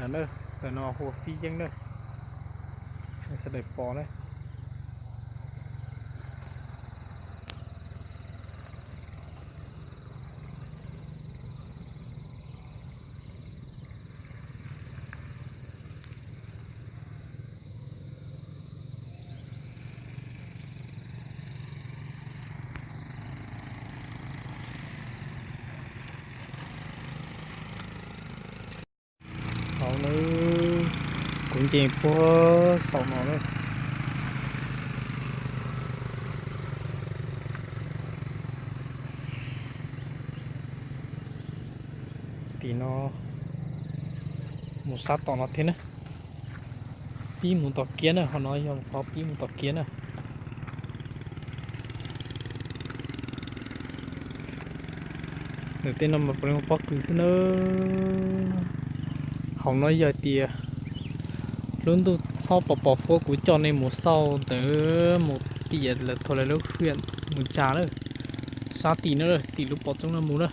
Ntawm no hu ua Fib Yeeb na, sawv daws pom na. Hauv no, kuv nce puag saum no na. Tim no mus sab tom no thiab na. Pib mus tom kiab na, qhov no yog qhov pib mus tom kiab na. Ntawm tej no mas puav leej ua pob kws xwb na. Hauv no yog tias lub ntuj txhob pos pos huab kuv coj nej mus xauj ntawd mus tias lawv thaum lawv lub hiam mus tsa na, sab tim no tim lub pos txoov no mus na.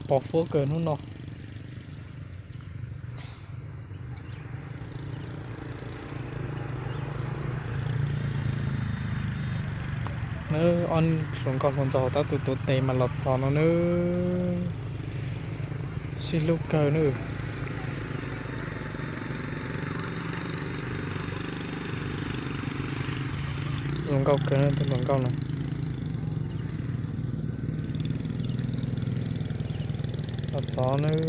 Pos huab kawg hnub no. Nawb, ob hluas nkauj hluas nraug tab tom tuav tes mas los txog no nawb. Sib hlub kawg nawb. Hluas nkauj kawg, tus hluas nkauj no. Los txog nawb.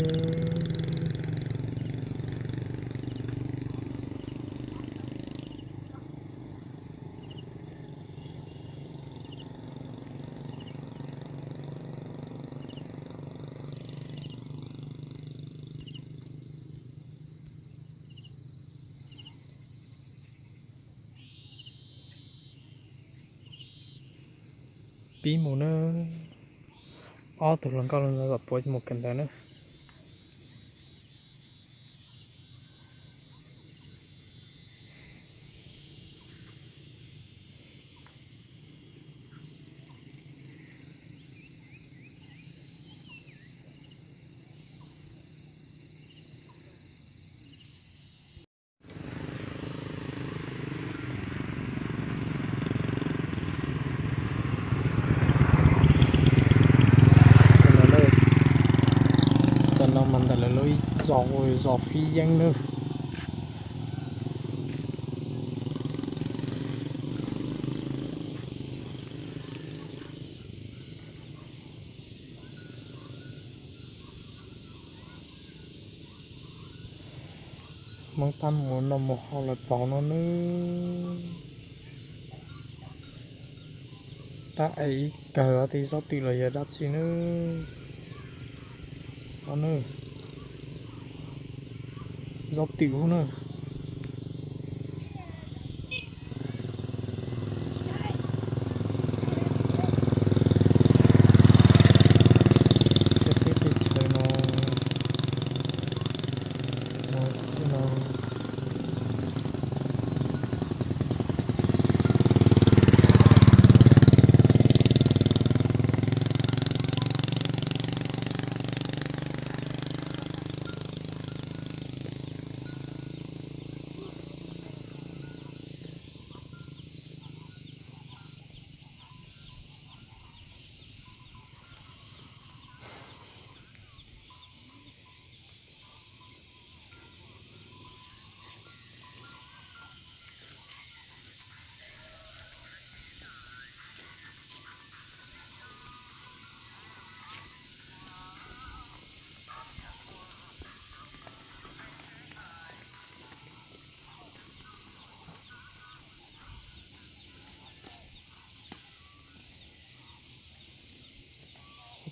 Pib mus nawb. Ob tug hluas nkauj los zom puav mus kawm ntawv nawb. Tam no mas ntawm lawv lub zos hu zos Fib Yeeb nawb. Hmoob tab mus noj mus haus los txog no nawb. Tab ev ib kawg os, tej zaub twm los yog dab tsi nawb. Os nawb, zaub twm nawb. Tej teb tej chaws no, no, no.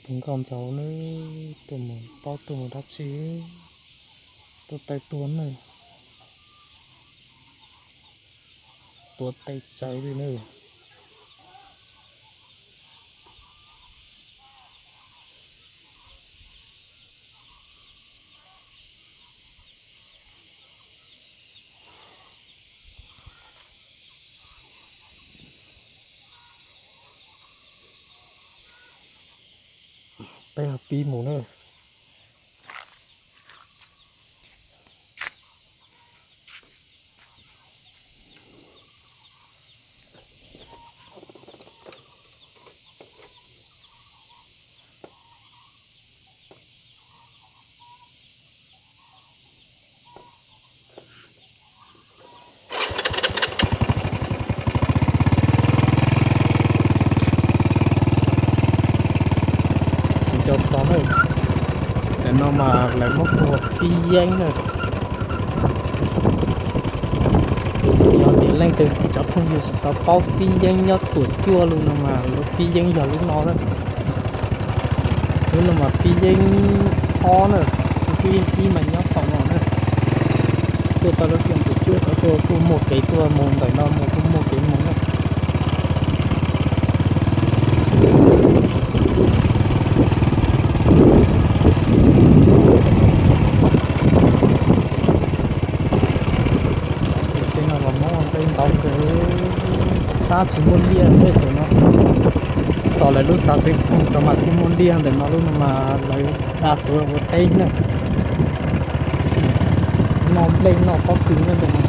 Tus nkauj ntxawm ne, tuaj mus paub tuaj mus dab tsi, tuaj taw tuag ne, tuav tes tsawv li ne. Peb ho pib mus na. Tsis nco txog na, ntawm no mas lawv muab hu ua Fib Yeeb na. Yog tias leej twg cov phooj ywg tsis tau paub Fib Yeeb nyob Tuam Cuaj lub no mas lub Fib Yeeb yog lub no na. Lub no mas Fib Yeeb ob na, Fib Yeeb ib mas nyob saum no na. Tuaj tau lub tiaj Tuam Cuaj tau tuaj kuj muaj kev tuaj mus, ntawm no mus kuj muaj kev mus na. Tej no los muab tej ntau kawg, tab tsis muaj liaj tej tus no. Tos lawv lub xav xeev phooj tau mas thiaj muaj liaj, ntawm no lub no mas lawv da xuav ua teb na. Noj nplej noj pob kws na ntawm no.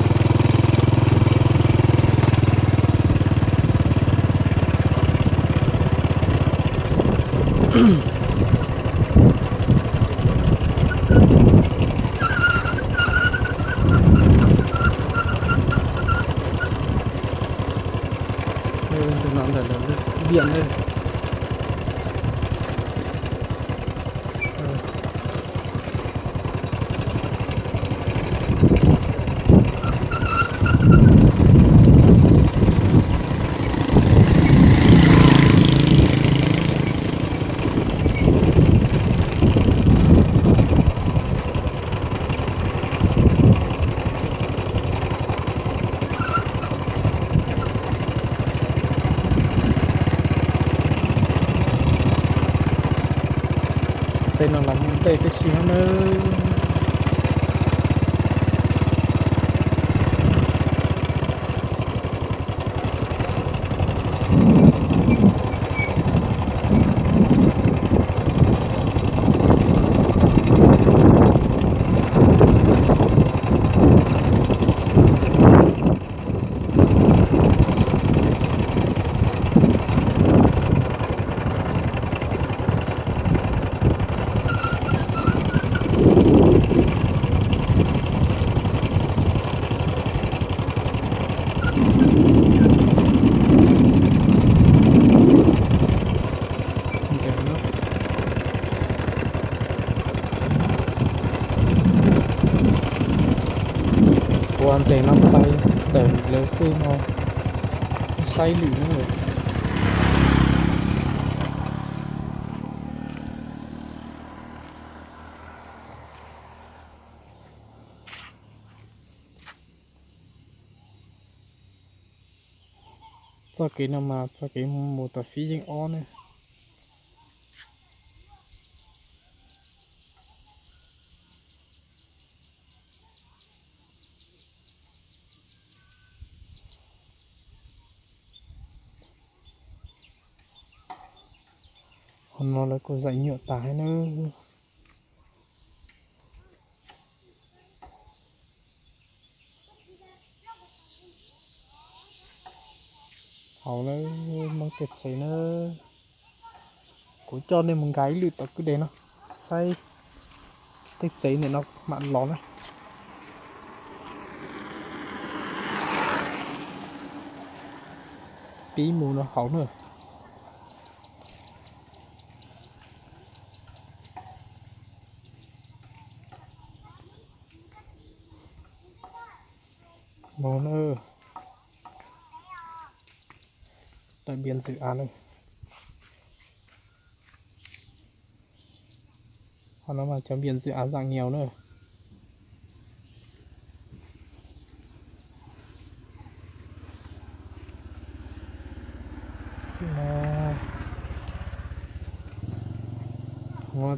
Ntawm no ntawm lawv lub tiaj na. Tej no los muaj nplej tib si no na. Ua ntses no pais ntawm lawv tej no saib lwm na. Txoj kev no mas txoj kev mus tom Fib Yeeb ob ne. Qhov no lawv kuj zaim nyuam tas na. Hauv na, Hmoob tej tsev na. Kuv coj nej mus nkag ib lwm tom kwj deg no, saib tej tsev ntawm no mam los na. Pib mus no hauv na. Mus na. Daim npias ntxwm av na. Qhov no mas cov npias ntxwm av zam ngiaus na.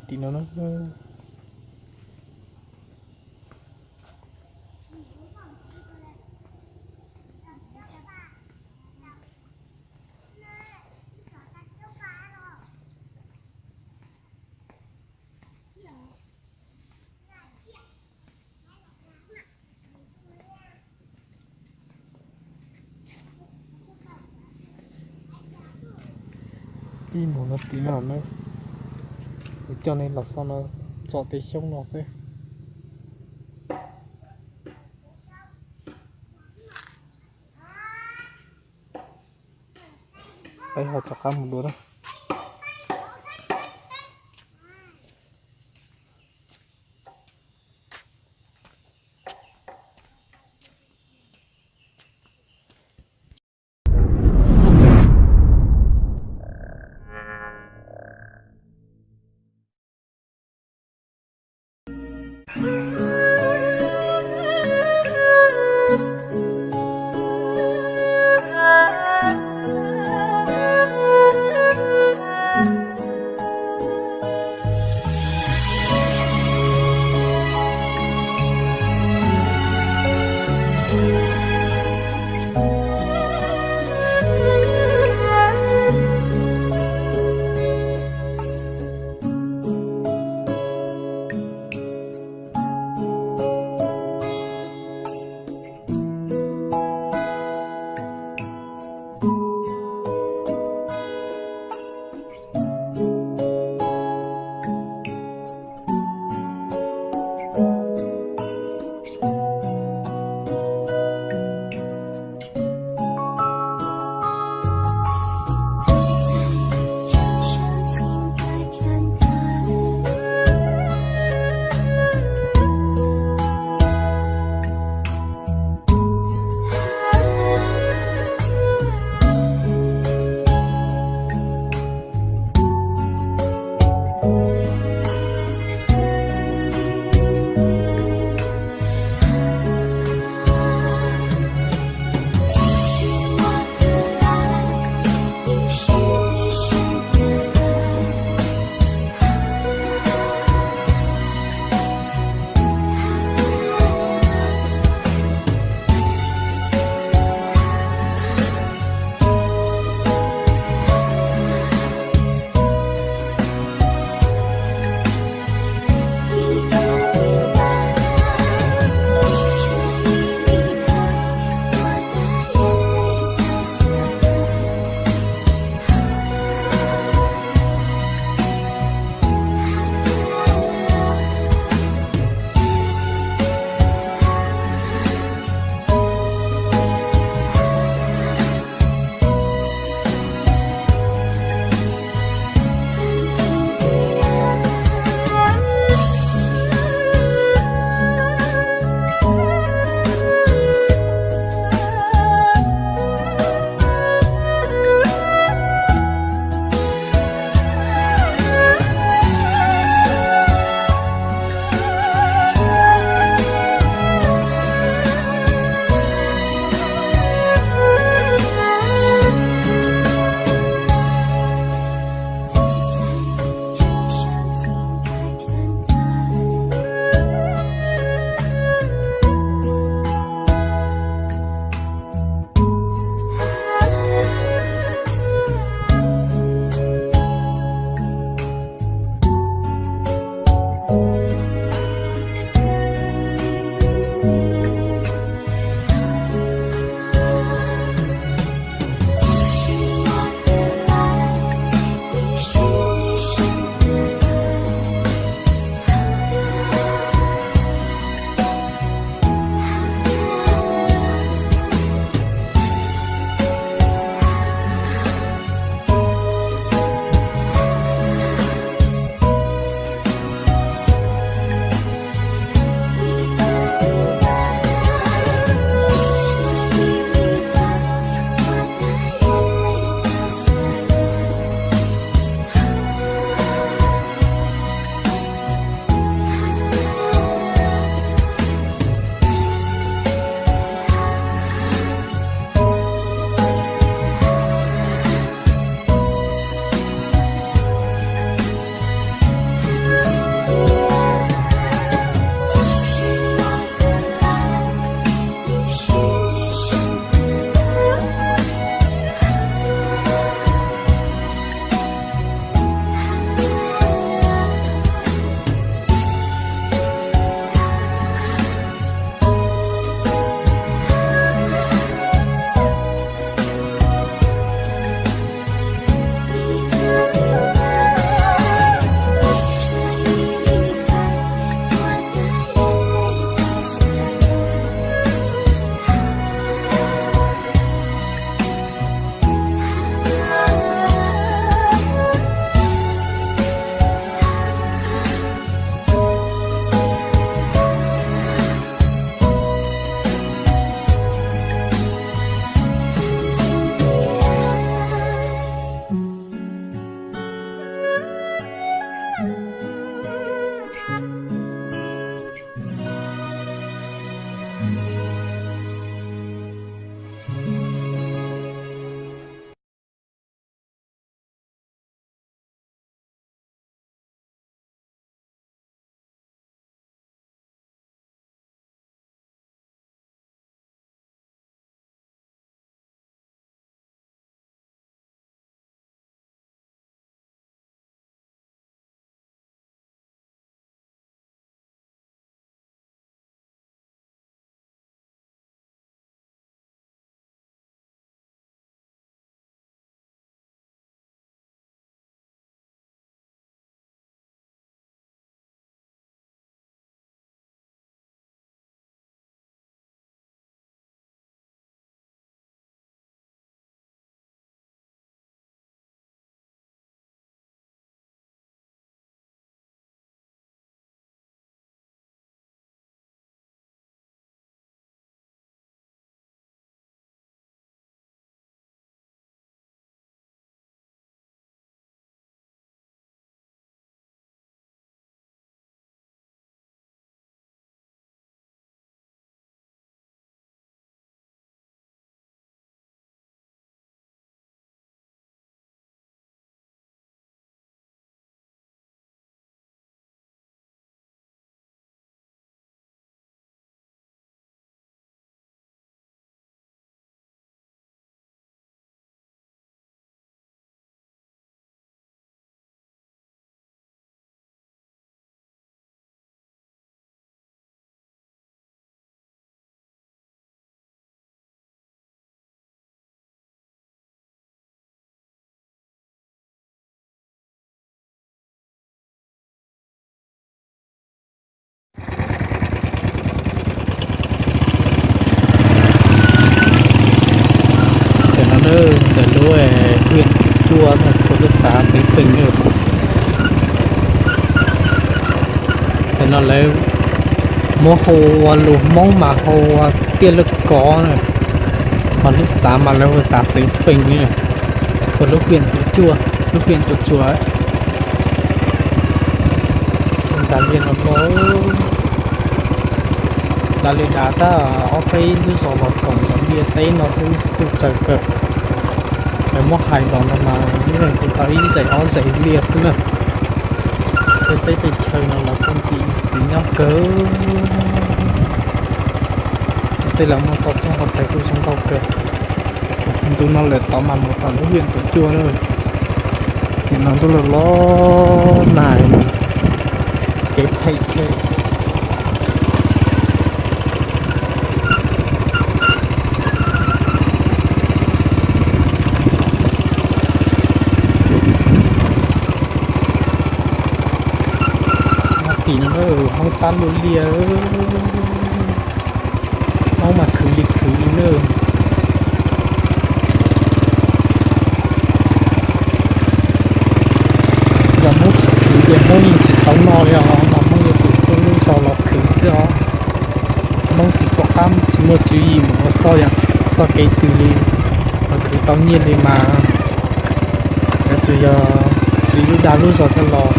Tim no na. Ib mus no tim no na, kuv coj nej los xauj no, txog tej xyoob no xwb. Peb ho rov qab mus dua na. Ntawm lub huyện Tùa Chua, lub xav Xeev Pheej. Ntawm no lawv muab hu ua lus Hmoob mas hu ua Tiaj Laj Kos na, ho lub xav mas lawv hu xav Xeev Pheej na, lub huyện Tùa Chua, lub huyện Tùa Chua. Ntxas liaj no los, ntxas liaj dav tag, ob peb lub zos los koom cov liaj teb no xwb kuj txaus kawg. Lawv muab hais los no mas ib leeg kuj tau ib zes ob zes liaj xwb na. Tej teb tej chaw no los kuj ntxim xis nyob kawg. Tej lawv muaj tau txoj hau tais kuj zoo nkauj kawg. Ntu no lawm tod mas mus tom lub huyện Tùa Chua na. Nim no ntuj los los nag, kev phem phem. Tim no Hmoob tab luaj liaj, Hmoob mas khwv li khwv li na. Yog Hmoob tsis khwv ces Hmoob yeej tsis tau noj li os, mas Hmoob yuav tsum tuaj lub zos los khwv xwb os. Hmoob tsis pom qab tsis muaj tswv yim mus ua txoj, txoj kev twg li, los khwv tau nyiaj li mas yuav tsum yog siv lub dag lub zog coj los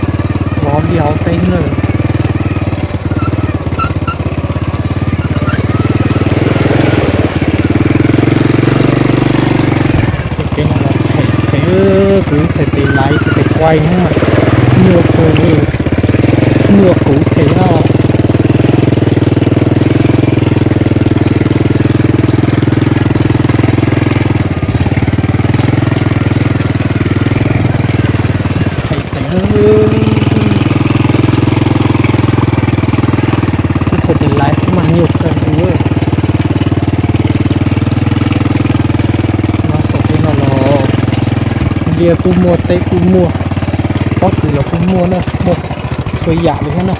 vov liaj hauv teb na. Kev no los phem phem, kuv ib txhais tes laiv txhais tes kuai na, nyuaj kawg li, nyuaj kuv phem no. Phem phem, ib txhais tes laiv xwb mas nyuaj kawg li. No saum tej no los liaj kuj muaj, teb kuj muaj, pob kws los kuj muaj na, muaj txhua yam li thiab na.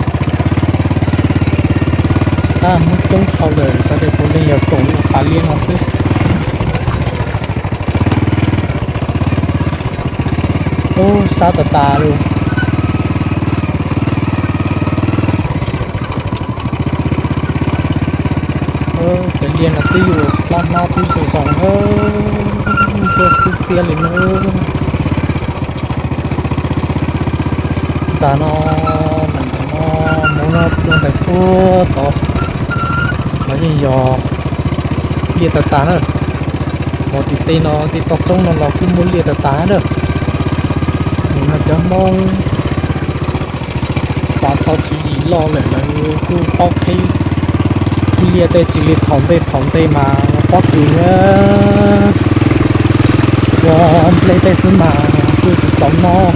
Tab Hmoob coob dhau lawm, xav tias puav leej yog koom lub pas liaj no xwb. Ub, sab tas tas li. Cov liaj no twb yuav plab hnab twb zoo zoo na, tuaj xiab xiab li na. Ntxas no, ntxas no, mus no dua ntais puag tod los yeej yog liaj tas tas na. Mus tim tej no, tej toj roob no los kuj muaj liaj tas tas na. Nim no cov Hmoob xav tau tswv yim loj lawm lawv kuj paub qhib liaj tej, tsis li thaum ntej, thaum ntej mas pob kws thiab ua nplej tej xwb mas kuj tsis txaus noj.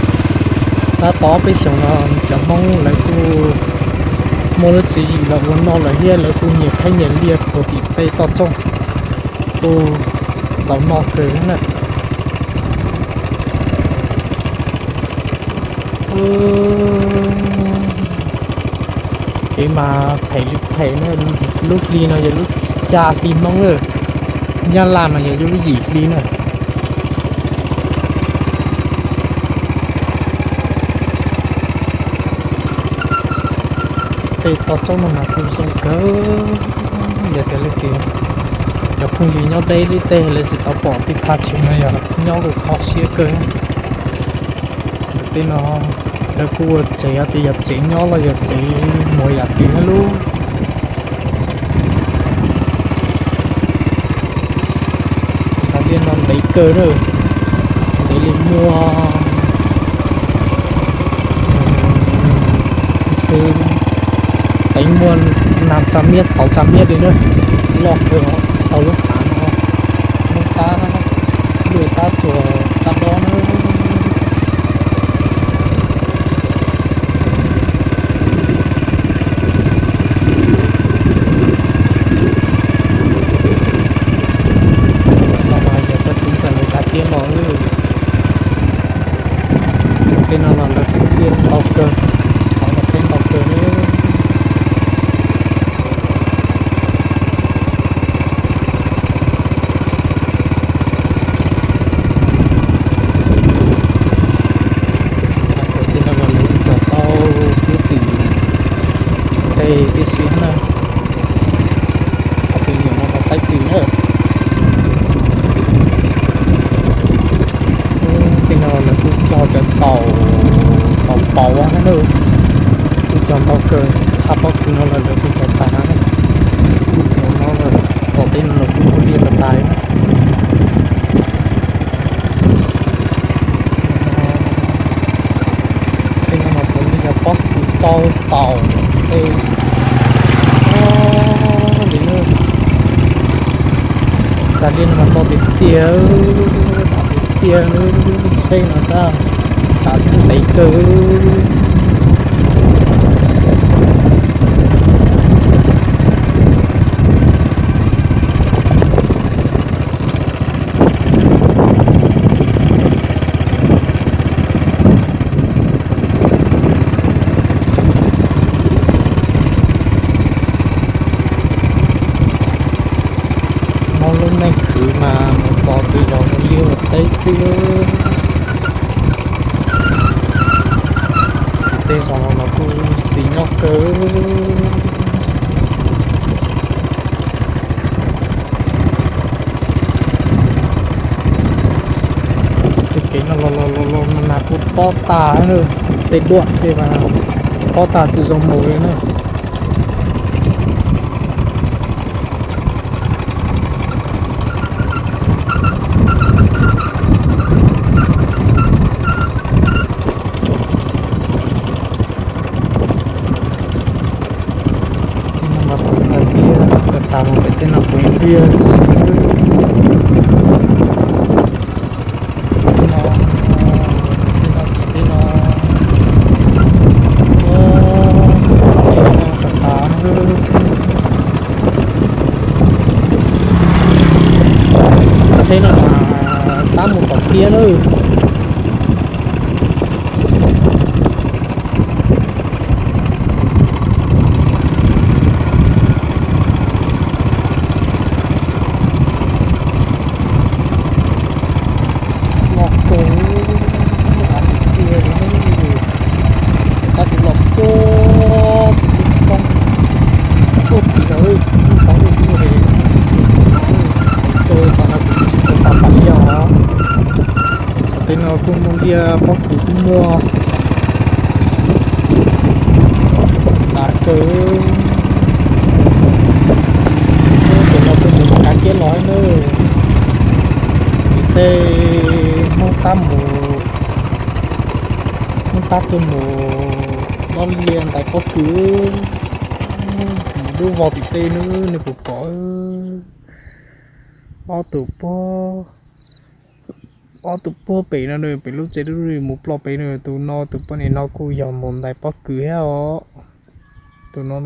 Tab tom peb xyoos no cov Hmoob lawv kuj muaj lub tswv yim los ua noj lawm thiab, lawv kuj nyias qhib nyias liaj puag tim tej toj roob, kuj txaus noj kawg na. Kev mas phem li phem na, lub hli no yog lub xya hli Hmoob na, Nyab Laj mas yog lub yim hli na. Tej toj roob no mas kuj zoo kawg. Yog tias leej twg, cov phooj ywg nyob deb deb tej lawv tsis tau pom tej phaj tsev no yog nyob kuj kho siab kawg. Ntawm tej no lawv kuj ua tsev, hais tias yog tsev nyob los yog tsev mus yam twg thiab lub. Cov liaj no ntev kawg na, ntev li muaj, ntshe teev muaj nas tsa miab xauv tsa miab li na, loj kawg tau lub hav no, lub tab, lub tab tsuas tab dob na. No mas yog cov txiv ntxawm lawv dav tiab los, tej no los lawv tiab ntau kawg, qhov no peb ntau kawg. Txas liaj no mas to tiag tiag, to tiag tiag, seb no tab, tas ntev kawg. Mob lub neej khwv mas mus txog tej zos mus liaj ua teb xwb. Tej zos no los kuj xis nyob kawg. Tej kev no los los los los mas kuj tob tag, tej duab tej mas tob tag tsis zoo mus li na. Tej no mas puv tag tiag, puv tag mus pem tej no puv tiag. Tej no, tej no, tej no, txhua, tej no tas tas. Tsheb no mas tab mus tom tiab lawm. Los kawg, tab sis los tuaj, tuaj pom lawm, tuaj pom lawm, tuaj tom no kuv tsis tau pom liaj os. Saum tej no kuj muaj liaj pob kws kuj muaj. Ntas kawg. Tus no kuj mus kav kiab los na. Tim tej Hmoob tab mus, Hmoob tab tuaj mus dob liaj ntais pob kws. Mus dub vog tim tej na, nej puas pom? Ob tug puag, ob tug puag pem no, pem lub tsev dub mus ploj pem no, tus no tus poj niam no kuj yog mus ntais pob kws thiab os. Tus no,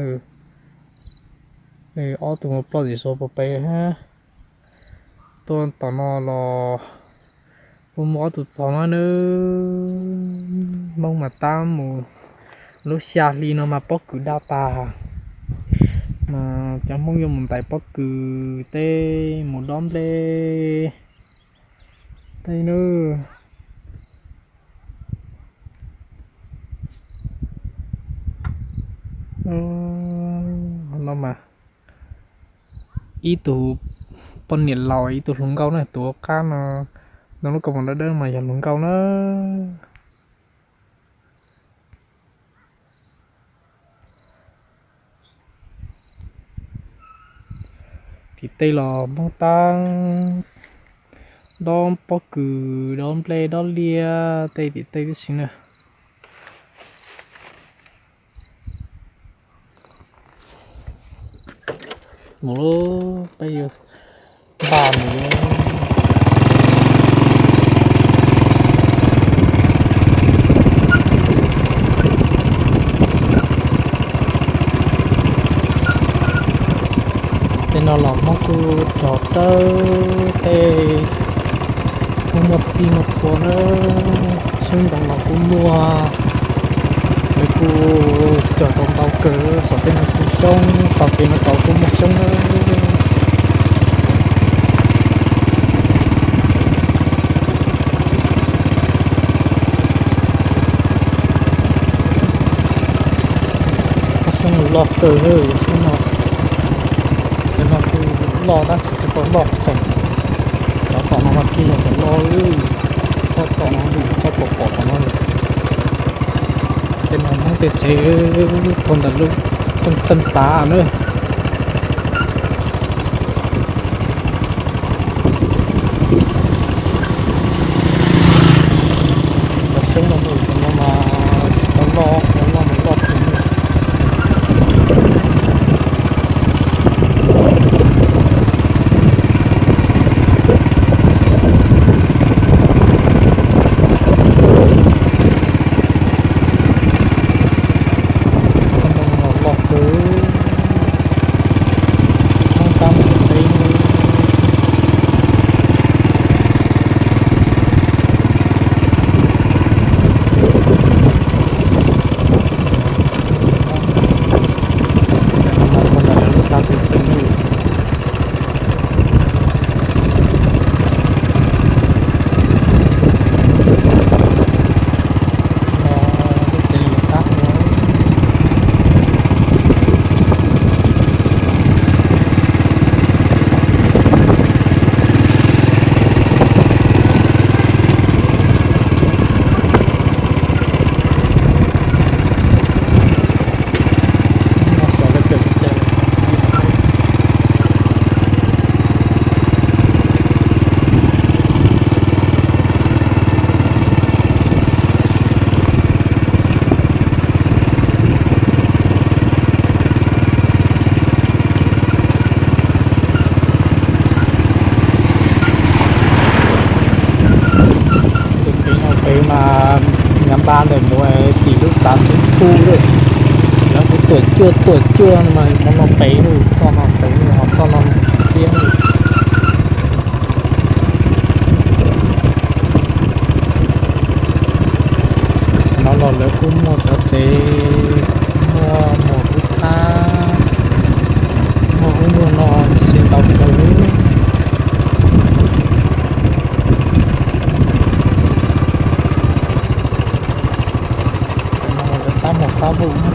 ob tug mus ploj tim suav puag pem thiab. Tuaj tom no los kuj muaj ob tug txog no na. Hmoob mas tab mus lub xya hli no mas pob kws daj tag. Mas cov Hmoob yuav mus ntais pob kws tej, mus dob nplej tej na. No mas ib tug poj niam laus, ib tug hluas nkauj na, tus qab no, no lub kaus mom dawb dawb mas yog hluas nkauj na. Tim tej los Hmoob tab dob pob kws, dob nplej, dob liaj tej tim tej tib si na. Mus lub peb yuav npaj mus. Tej no los Hmoob kuj cog tsawb tej, kuj muaj txij muaj txhua na, xyoob ntoo los kuj muaj. Lawv kuj cog tau ntau kawg, saum tej no kuj xyoob, tom kev no tod kuj muaj xyoob na. Xyoob no loj kawg, xyoob no, cov no kuj loj tab sis tsis tau loj tseem. Cov tom no mas thiaj yog cov loj, cov tom no nws tsob pom pom tom no. Tej no Hmoob tej tsev puag ntawm lub rooj teej txav na. Cov xyoob no mus no mas tsis tau loj, cov loj mus loj kawg. Npaj ntawm mus tim lub tsav ntxhub lawm. Lawv kuj tuam cuaj tuam cuaj no mas hmo no pem lawm, txoj no pem lawm, ho txoj no thiab lawm. No los lawv kuj muaj cov tsev, muaj muag kub thab, muaj ub muaj no tsis ntau kawg li. Tab mus fab vum na.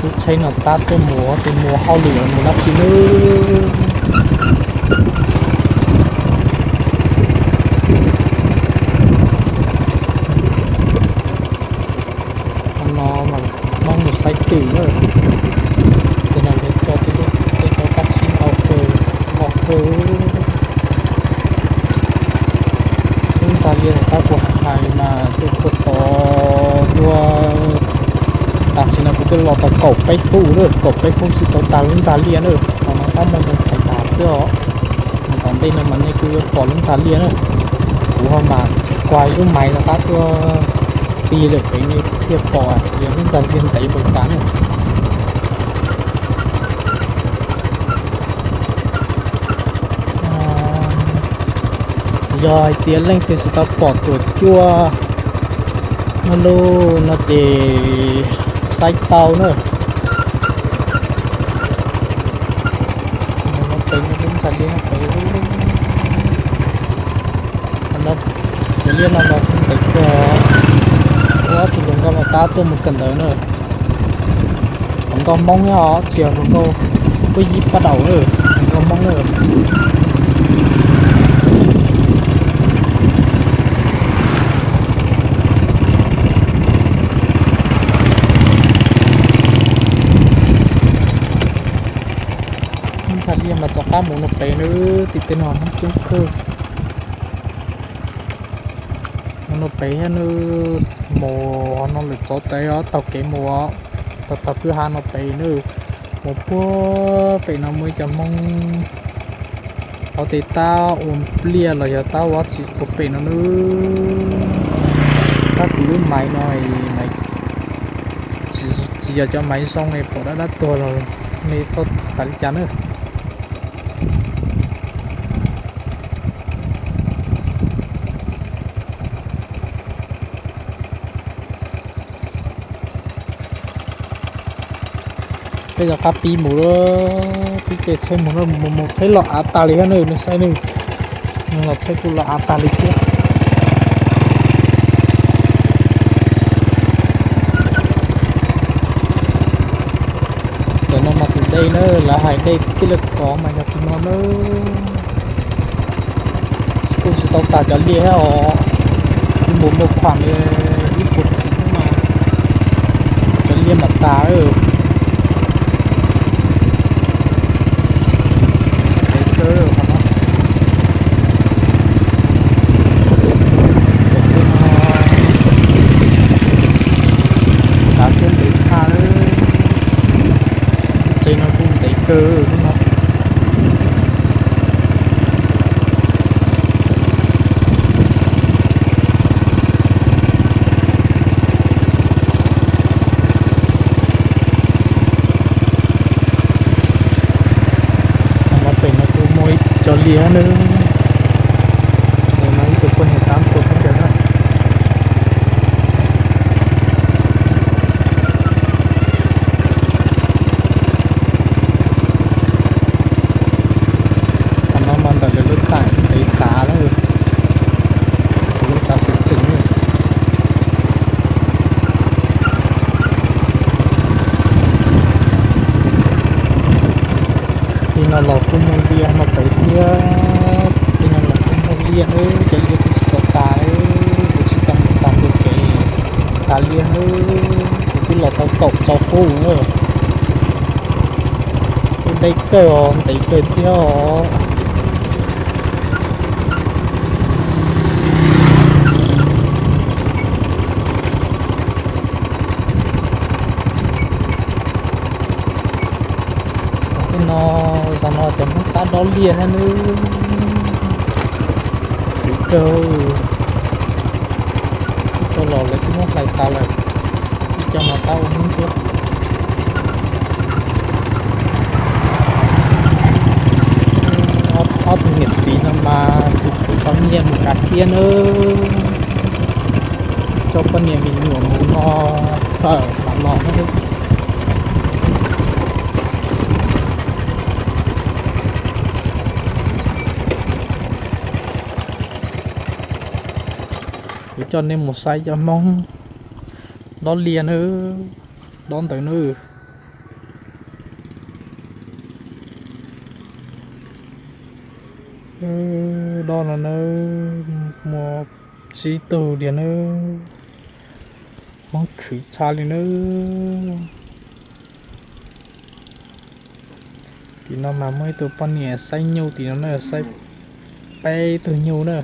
Lub tsheb no tab tuaj mus, tus mus hauj lwm mus dab tsi nawb. Qhov no mas Hmoob mus saib twm na. Ces no yog cov, tej cov kab tsib ntau kawg, ntau kawg. Lub ntxa liaj tab kuv hais mas tus puag tod dua, tam sim no kuv twb los tau kaum peb fuj lawm, kaum peb fuj tsis tau tag lub ntxa liaj na. Qhov no tab muaj mus thaiv tas xwb os. Mus tom ntej no mas nej kuj yuav pom lub ntxa liaj na. Kuv ho mas kuag lub maiv no tab tuaj ti lawm pem nej thiaj pom tias lub ntxa liaj ntev npaum cas na. Yog hais tias leej twg tsis tau pom tuam cuaj no lub no ces saib tau na. Pem lub ntxa liaj pem, cov liaj no los kuj ntev kawg. Ob tug hluas nkauj no tab tuaj mus kawm ntawv na. Hluas nkauj Hmoob nyob os, tsis yog hluas nkauj puab yib pab daum, hluas nkauj Hmoob na. Lub ntxa liaj mas rov qab mus no pem na, tim tej no Hmoob coob kawg. Mus no pem thiab na, mus no lawm txov tes os, taug kev mus os, taug taug kwj ha no pem na. Mus puag pem no muaj ib co Hmoob hauv tej tab ua npliaj los yog tab ua dab tsi puag pem no na. Tab kuv lub maiv no, tsis yog cov maiv zoo es pom dab dab tuag los nej txhob xav li cas na. Peb rov qab pib mus lawm, pib caij tsheb mus lawm, mus mus tsheb los av tag li thiab na, nej saib na, los tsheb kuj los av tag li thiab. Cov no mas tus dej na, lawv hais dej tij laj kov mas yog tus no na. Kuj tsis tau tas cov liaj thiab os, kuj mus muaj khuam li ib puas txiv mas cov liaj mam tas. Ntev kawg qhov no. Tav kuj ntev tshaj, tsev no kuj ntev kawg lub no. Qhov no pem no kuj muaj ib co liaj na. Tus no ib tug poj niam tab tuaj pub ntawd na. Qhov no mas ntawm lawv lub txam ntev xav lawm, lub xav xwm twm. Tej no los kuj muaj liaj no pem thiab, tej no los kuj muaj liaj na, cov liaj kuj tsis tau tas, kuv tsis tau mus tag ntua kev tas liaj na, kuv twb los tau kaum rau fuj na. Kuj deb kawg os, ntev kawg thiab os. Dob liaj thiab nawb. Khwv kawg. Ib co los lawv twb muab hlais tas lawm, ib co mas tab ua hnub thiab. Ob tug niam txiv no mas tus khwv tau nyiaj mus kav kiab nawb. Coj poj niam me nyuam mus no, fawm mam los. Kuv coj nej mus saib cov Hmoob dob liaj nawb, dob ntawd nawb. Dob no nawb, muaj tsib tug diam nawb, Hmoob khwv tshaj li nawb. Tim no mas muaj ib tug poj niam saib nyuj tim no na, saib peb tug nyuj na.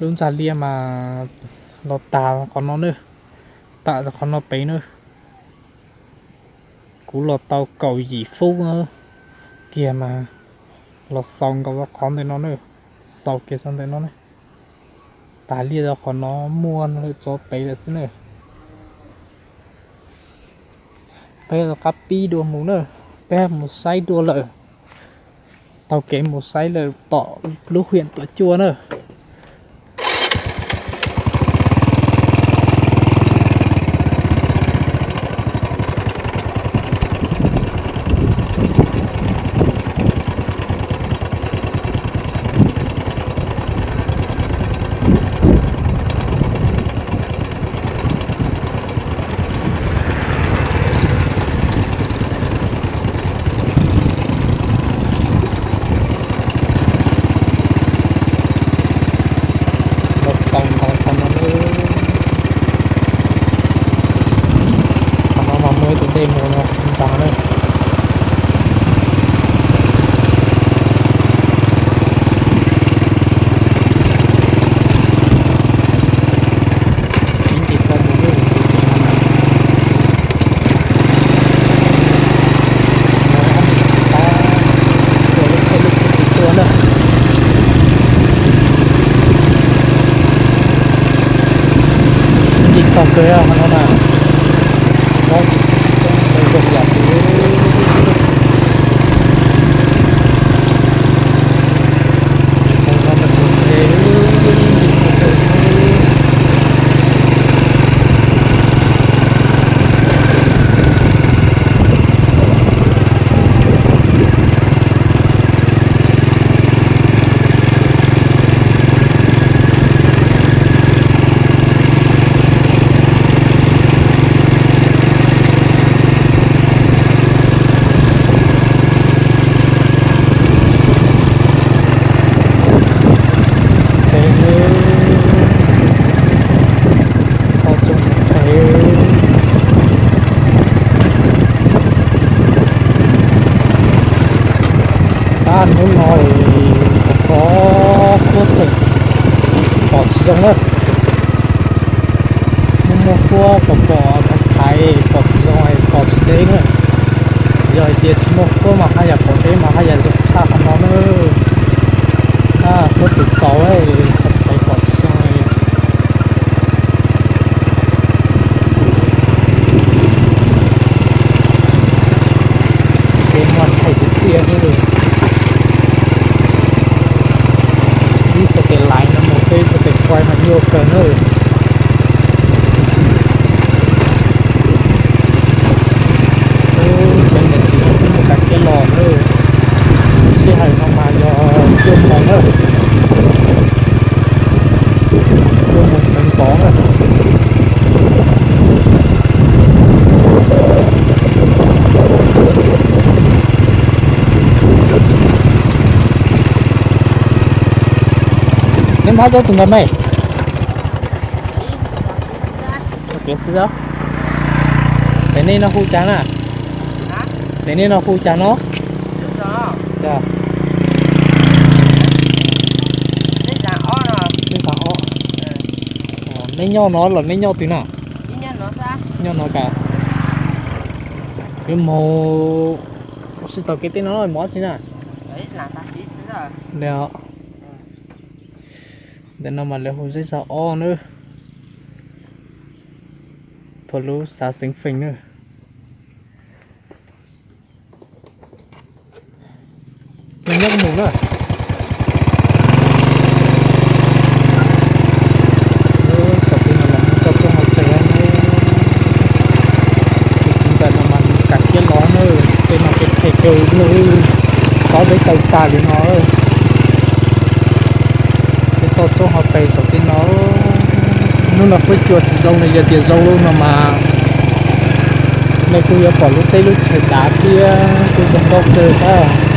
Lub ntxa liaj mas los tag qhov no na, tag qhov no pem na. Kuv los tau kaum yim fub kiag mas los xaus nkaus qhov ntawm no na, xaus kiag xaus ntawm no na. Tag liaj rau qhov no muaj lawm tso pem lawm xwb na. Peb rov qab pib dua mus na, peb mus saib dua lawm. Taug kev mus saib lawm tom lub hiam Tuam Cuaj na. Los xaus nkaus qhov no, qhov no mas muaj ib tug dej mus no ntag na. Ib ncig tau mus lub, tus no na, tus no ob niam txiv tab tuaj lub tsheb lub tsheb tus tuaj na. Ncig tog kawg qhov no na, ob niam txiv tus tuaj zoo yam tus. Tab hnub no pom huab pom tsis zoo na. Muaj muaj huab pom pom thaiv thaiv pom tsis zoo pom tsis deb na. Yog hais tias tsis muaj huab mas haj yam pom deb mas haj yam zoo tshaj qhov no na. Huab tus txaus thaiv pom tsis zoo. Kev no thaij tiag tiag li. Ib txoj kev laiv no mus thiab ib txoj kev quaj mas nyuaj kawg na. Cov niam txiv no twb mus kav kiab los na. Sij hawm no mas yog cuaj moos na. Cuaj moos sawv ntxov na. Neb npab txob tus nkaus me? Tes nej no hu cas na? Tes nej no hu cas no? Neb nyob no los neb nyob twg na? Nyob no ka. Yuav mus ua si tom kev tej no mus ob tsi na. Ntawm no mas lawv hu zej zog ob na, thaum lub xav xeev feem na. Nyob mus na. Saum tej no los toj txob hauv pes. Tus txiv ntxawm no mas nws kam khiab los na, tej no ces phem kawg nws, tob deb taw tag li no. Tej toj txob hauv pes saum tej no. Hnub no fuab cua tsis zoo no, yog tias zoo lawm no mas nej kuj yuav pom lub teb lub chaw dav thiab kuj zoo nkauj kawg thiab.